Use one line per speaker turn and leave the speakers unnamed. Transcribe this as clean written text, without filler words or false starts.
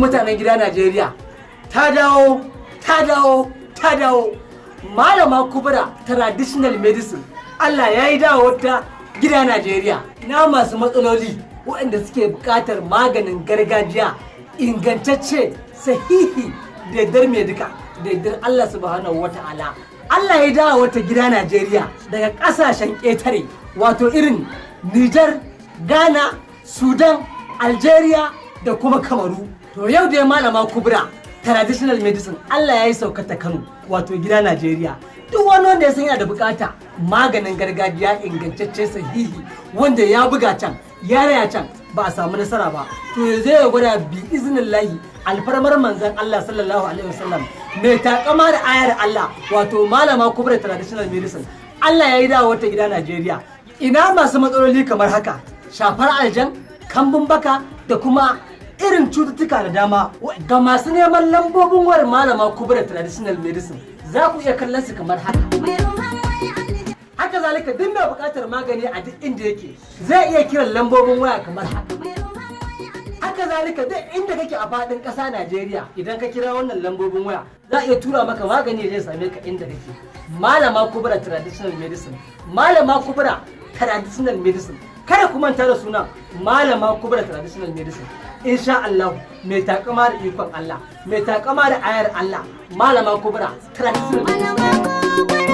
Mutanen gida Najeriya, ta dawo, ta dawo, ta dawo! Malama Kubra Traditional Medicine, Allah ya yi dawo ta gida Najeriya. Ina masu matsaloli waɗanda suke buƙatar maganin gargajiya ingantacce, sahihi, da yardar mai duka, da yardar Allah Subhanahu wa Ta'ala. Allah ya dawo wata gida Najeriya daga ƙasashen ƙetare, wato irin Nijar, Ghana, Sudan, Algeria da kuma Kamaru. To yau dai Malama Kubra Traditional Medicine, Allah ya yi saukar ta Kano, wato gida Najeriya. Duk wani wanda ya san yana da bukata maganin gargajiya ingantacce, sahihi, wanda ya buga can, ya raya can, ba a samu nasara ba, to ya zai gwada bi iznillahi, alfarmar manzon Allah Sallallahu Alaihi Wasallam, mai takama da ayar Allah, wato Malama Kubra Traditional Medicine, Allah ya yi dawo wata gida Najeriya. Ina masu matsaloli kamar haka: shafar aljan, kambun baka da kuma irin cututtuka da dama. Ga masu neman lambobin wayar Malama Kubra Traditional Medicine, za ku iya kallon su kamar haka. Haka zalika, duk mai buƙatar magani a duk inda yake zai iya kiran lambobin waya kamar haka. Haka zalika, duk inda kake a faɗin ƙasa Najeriya, idan ka kira wannan lambobin waya, za a iya tura maka magani zai same ka inda kake. Malama Kubra Traditional Medicine, Malama Kubra Traditional Medicine, kada ku manta da sunan Malama Kubra Traditional Medicine. Insha Allah, mai takama da ikon Allah, mai takama da ayar Allah, Malama Kubra Traditional Medicine.